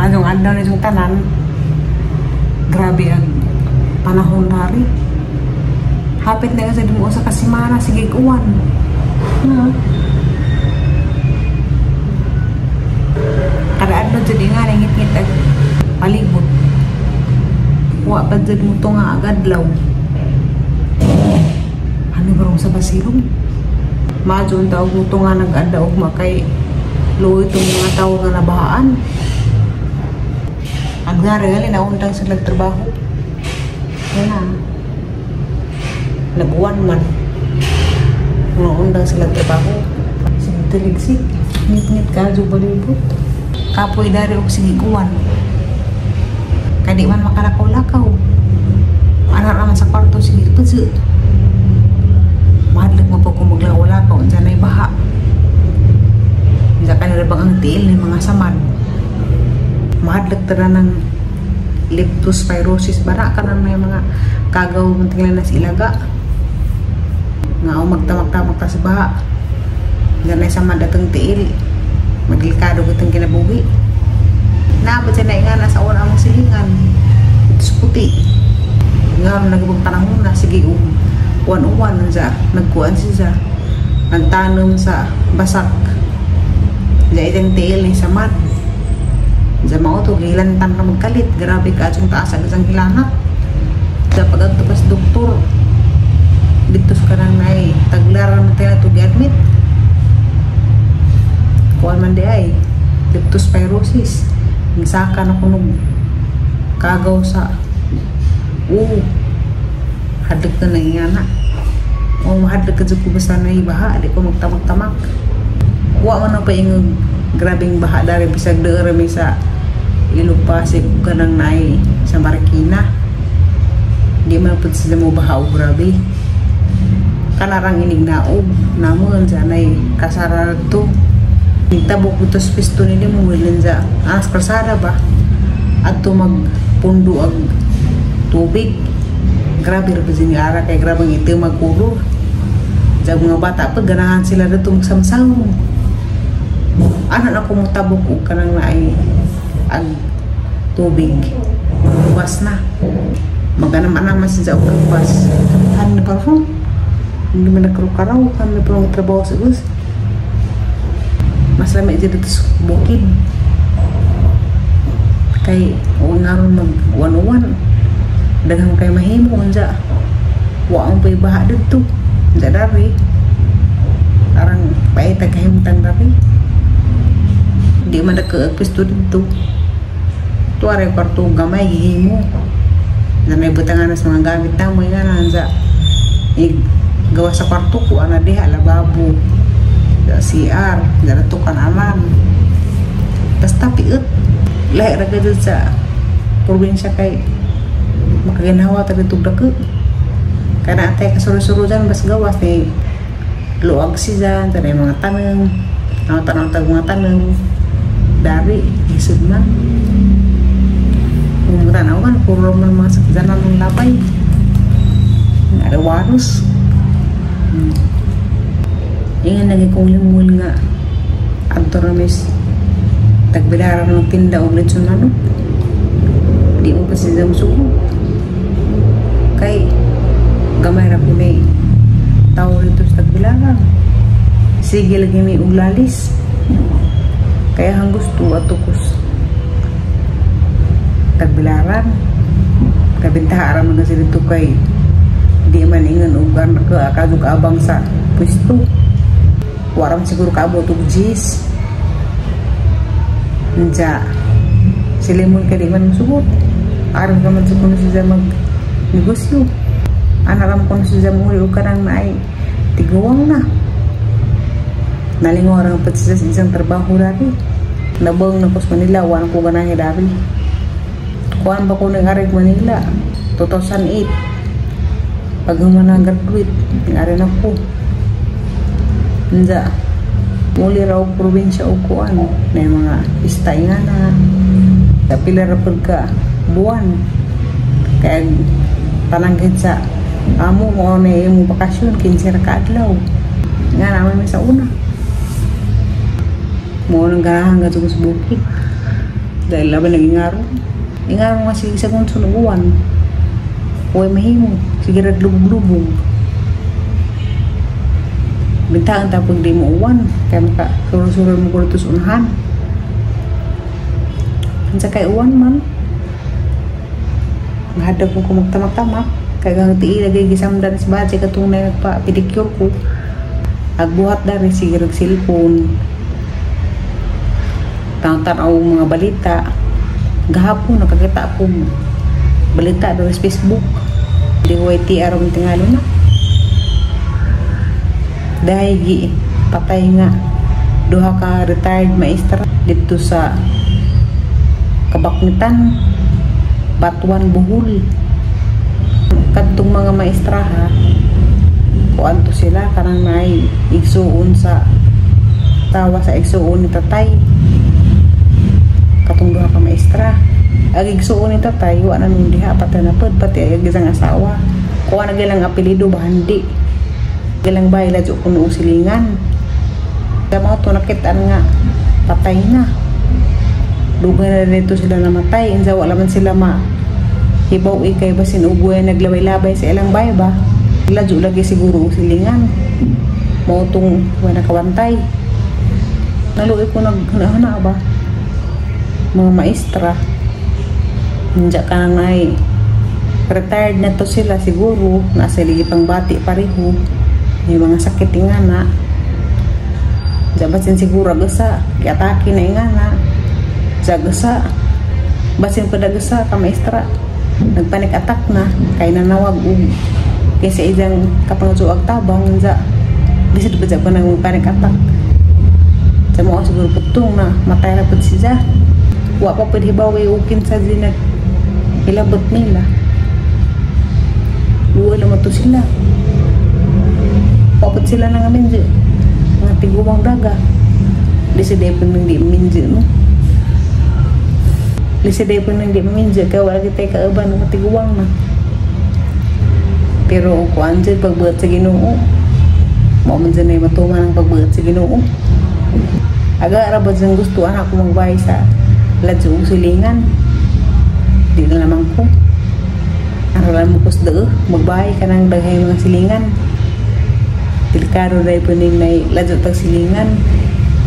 Maayong adlaw na yung tanan. Grabe ang panahon nari. Hapit na kasi mo sa kasimana, sige uwan. Na. Kada adlaw jud nga ngit-ngit ag palibot. Wa pa jud mo to nga agadlaw. Ano barong sa basilong? Maadyo ang tawag mo to nga nag-adlaw og makay luoy itong mga tao nga nabahaan. Ang nga gali naundang sila trabaho. Yan na. Nag-uwan man. Naundang sila trabaho. Sige, ngit-ngit ka, balibot. Kapoy dari og sige uwan. Kay di man makalakaw-lakaw. Anak naman sa kwarto, sige pudso. Mahadlok mo po kung maglakaw-lakaw, unsa na'y baha. Unsa kanila bang ang tiil ni mga samad. Mahadlok tara ng leptospirosis bara ka na may mga kagaw munting na sa ilaga. Nga o magtamak-tamak ta sa baha. Unsa na'y samad atong tiil. Madelikado kitang kinabuhi. Naabot siya na nga nasa una among silingan. Ito sa puti. Nga nagibang panahon na sige uwan-uwan sa nagkuan siya nagtanom sa basak. Diya itang tiil ni samad. Diya mao to gihilantan ka magkalit. Grabe ka atong taas ang isang hilanat. Diya pag adto ka sa doktor dito sa kanang nay taglaran mo tayo na to gi-admit. Kuan man di ay leptospirosis. Saka na kunog kagaw sa hadlok na nangingana. O mahadlok ka ko basta na baha, di ko magtamak-tamak. Wa man na pa ingog grabing baha dari bisag deura mi sa Ilog Pasig kanang naay sa Marikina. Di man pud sila mo baha og grabe. Kanarang inig naog namon sa nay kasara to. Nagtabok ko tos pisto nila mo wilin sa anas kalsada ba adto magpundo ag tubig. Grabe ra ba nga ara kay grabe ang itim magkulor. Sa mga bata pa ganahan sila dito magsamsam. Ano na ko mutabok og kanang naay ag tubig. Buwas na. Maganam-anam siya og buwas. Han na parfum. Hindi man nagkarukaraw kami pa trabaho sa gus. Mas lami dito sa bukid. Kay o nga ron mag uwan-uwan. Daghang kay mahimo unsa. Wa ang pay baha didto. Unsa dari. Arang paita kahimtang dari. Di man nagkaagpisto didto. Tuwari kwarto gamay gihimo. Na may butangan sa mga gamit na mo nga na unsa. Gawa sa kwarto ko ana diha lababo. Sa CR, darato kanalan. Basta piut. Lahi ra gud sa probinsya kay makaginhawa ta dito dako. Kana atay kasuro-suro dyan bas gawas ni luag si dyan, tanay mga tanong, ang tanong tag mga tanong, dari, isod man. Kung tanaw man, puro man mga sakjanan ng labay. Ada warus. Ingan lagi kong limul nga adto ramis tagbilaran ng tinda og litson manok. Di mo pa siya musuko. Kay gamay ra po may tao dito sa tagbilaran. Sige lagi may uglalis. Kaya ang gusto ato kus tagbilaran. Kabintaha ra man kasi dito kay di man ingon og ka kadug abang sa pwesto. Waram siguro kaabot og gis. Nja sila mo kay di man sugot. Aron ka man sa kuno siya mag negosyo. Anaram kuno siya mo og kanang naay tiguang na. Nalingaw ra pud siya sa isang trabaho dari. Nabang na ko sa Manila, wala ko ganahe dari. Kuan ba ko nang arig Manila 2008. Pag human na graduate, ng-ari na ko. Nja, muli raw probinsya o kuan na yung mga istay nga na pila ra pud ka buwan. Kaya pananggit sa amo mo na imong bakasyon 15 ra ka adlaw. Nga naman may sa una. Mo nang ganahan nga sa bukid. Dahil laban nag-ingaro. Ingaro nga sige sa kung sunuguan. Huwag mahimo. Sige raglubog-lubog. Bintaan tapos di mo uwan. Kaya maka suro-suro mo ko sa unahan. Kinsa kay uwan man. Mahadag ko kumagtamak-tamak. Kaya gang tiil lagi gisamdan sa budget katong na nagpa pedicure ko. Agbuhat dari sige rag cellphone. Tanaw-tanaw mga balita. Gahapon nakakita ko balita dari sa Facebook. DYTR ang tingalo na. Dahil gi patay nga duha ka retired maestra dito sa Kabaknitan, Batuan, Bohol. Kadtong mga maestra ha, kuan to sila kanang naay igsuon sa tawa sa igsuon ni tatay. Katong duha ka maestra. Ang igsuon ni tatay wa na nun diha, patay na pod, pati ang isang asawa. Kuan na gilang apelyido bahandi. Gilang bay ladyo kuno og silingan. Kaya to nakitaan nga patay na. Dugay na dito sila namatay. Insa wala man sila ma hibaw ikay basin ugoy naglabay-labay sa ilang bay ba. Ladyo lagi siguro og silingan. Mao tong wa nakawantay. Naluoy ko naghuna ba. Mga maestra. Hindi ka na ay retired na to sila siguro. Nasa ligi pang bati pareho. May mga sakit ingana. Diyan basin siguro agasa. Giatake na ingana. Jagasa. Basin pa dagasa ka maestra. Nagpanic attack na. Kay nanawag og kaysa isang kapangsuag tabang ja. Bisid pa ko nang panic attack. Sa mo siguro putong na matay na pud siya. Wa pa pud hibaw ukin sa dinag ilabot nila. Luoy naman to sila. Wa pud sila nang minji. Mga tiguang daga. Di sa day pud nang di minji no. Di sa day pud nang di minji kay wala kitay kauban mga tiguang na. Pero kuan jud pagbuhat sa Ginoo. Mao man jud ay matuman ang pagbuhat sa Ginoo. Aga ra ba jud gusto anak ko magbay sa ladyo ug silingan. Di na lamang ko. Aralan mo kus deo, magbay ka ng daghay mga silingan. Delikado dahil po ning nay ladyo tag silingan.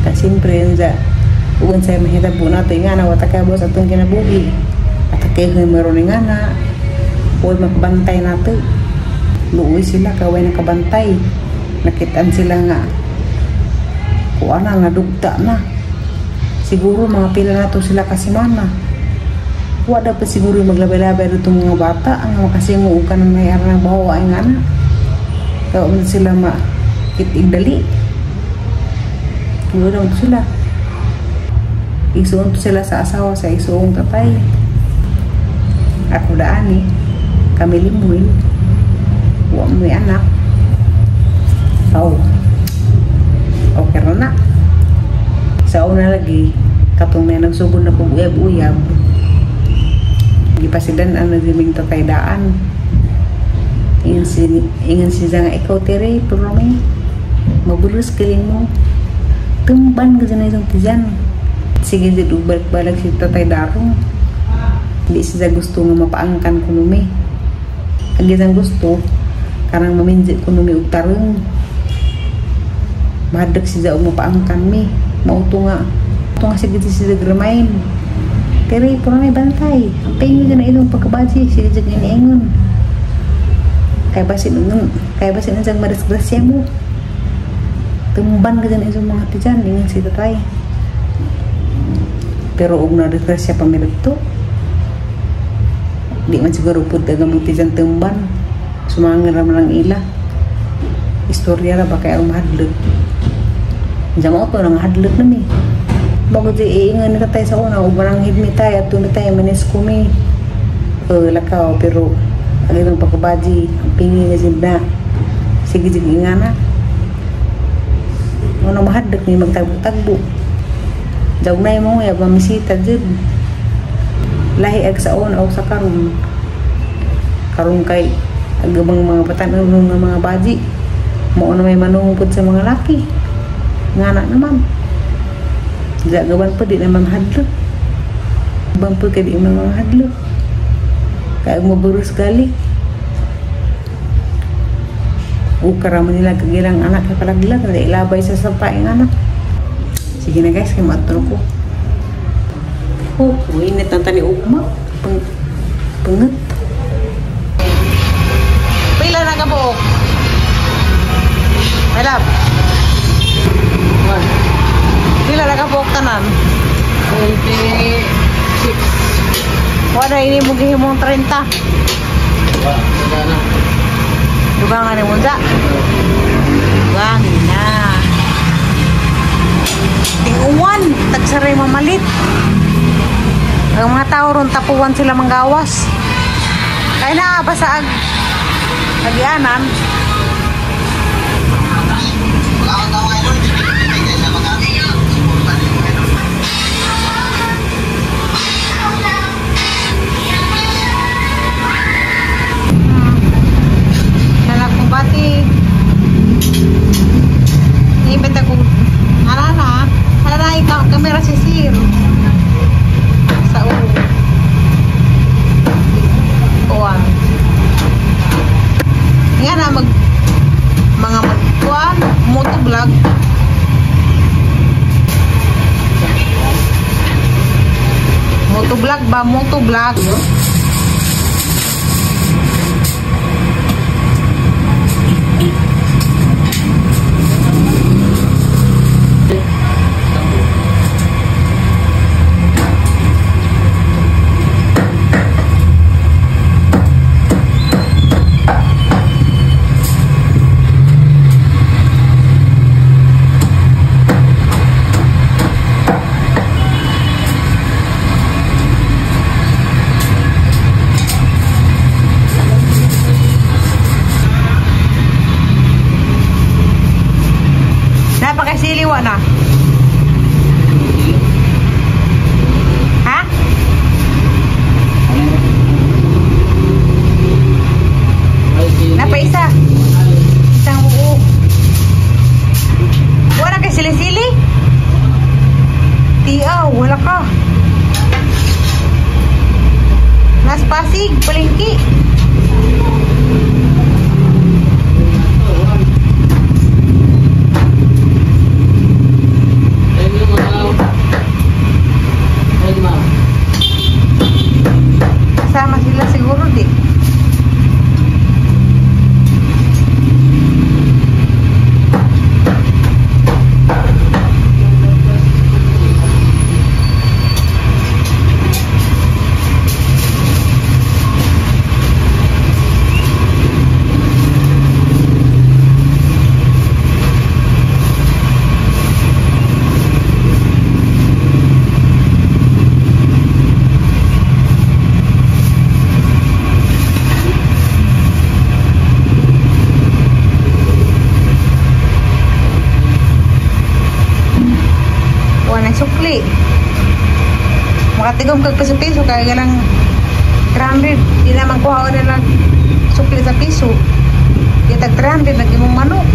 Kasi siyempre yun sa uwan sa mahitabo nato nga na wata ka sa atong kinabuhi. At kay meron nga na huwag makabantay nato. Luoy sila kaway nakabantay. Nakitaan sila nga kuan na nadugta na. Siguro mga pila nato sila kasimana. Wa dapat siguro maglabay-labay dito mga bata ang makasingo ka ng may ng baho ay nga na. Kaya man sila makitig dali. Luoy naman sila. Isuon to sila sa asawa sa isuong tatay. Ako daan eh. Kami limuin. Wa mo'y anak. Oh. Okay ra na. Sa una lagi, katong na nagsugod na kong uyab-uyab, gipasidan ang nagiming tatay daan. Ingan si nga ikaw tere, pero may mabulos kiling mo. Tumban ka dyan na isang tiyan. Sige dyan, balik-balik si tatay darong. Hindi siya gusto nga mapaangkan kuno mi. Ang isang gusto, karang maminji kuno mi og tarong. Mahadlok siya og mapaangkan mi. Mauto nga. Ito nga sige siya gramain. Pero puro may bantay. Ang pengi na itong pagkabaji. Sige dyan iniingon. Kaya basin nung madisgrasya mo. Tumban ka dyan itong mga tiyan. Ingon si tatay. Pero og na-disgrasya pa mi dito. Di man siguro pud aga mong tiyan tumban. Sumangir raman ang ila. Istorya ra ba kay ang mahadlok. Diyan mo ito, nang hadlok na mi. Bago di iingan ni tatay sa una, ug manang hidmi tayo, at tumi tayo, manis kumi. Lakaw, pero ang itong pagkabaji, ang pingi nga dyan na. Sige, sige nga na. Una mahadlok ni magtagbo-tagbo. Diyan na yung mga mamisita dyan. Lahi ag sa una o sa karon. Karon kay agabang mga batan nga mga baji. Mao na may manungpod sa mga laki. Ngana naman. Jagawan pa di naman hadlok. Bangpo kay di mga hadlo. Kaya maburos gali. Ukara man nila kagilang anak kay palaglag na ilabay sa sampaing anak. Sige na guys, kay maadto ko. Oh, init na tani ugma. Pangat. Pila na ka buok? My love. Pila na ka buok tanan? 26. Wala ini mo gihimong 30. Wala na. Dugangan ni mo sa? Dugangan na. Tinguan, tagsaray mamalit. Ang mga tao ron tapuan sila manggawas. Kaya na basta agianan. Nalak mo bati. Ibet ako. Hala na. Hala na ikaw kamera si Sir. Sa ulo. Kuan. Nga na mag mga magkuan moto vlog. Moto vlog ba? Moto vlog. Napakasiliwa na. Ha? Napaisa. Isang buo. Wala kay sili-sili? Tiaw, wala ka. Nas Pasig, palengke. Kasama sila siguro di. Sukli. Makatigom kag piso-piso kaya galang 300. Di naman kuha na lang sukli sa piso. Di tag 300 nag imong manok.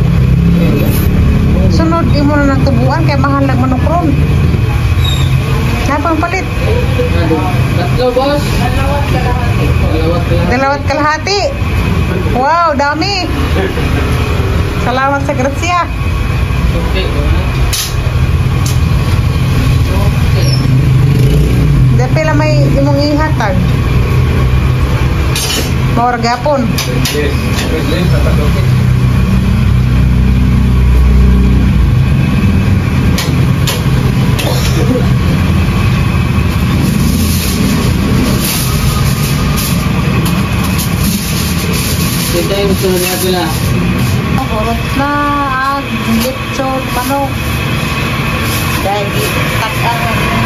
Sunod imo na nang tubuan kay mahal lang manok ron. Napang palit. Tatlo boss. Dalawat kalahati. Wow, dami. Salamat sa grasya. Okay. Dapila may imong ihatag. Maor gapon. Yes. Kita yung sunod na sila. Horot na ang lechon manok. Dahil tak ang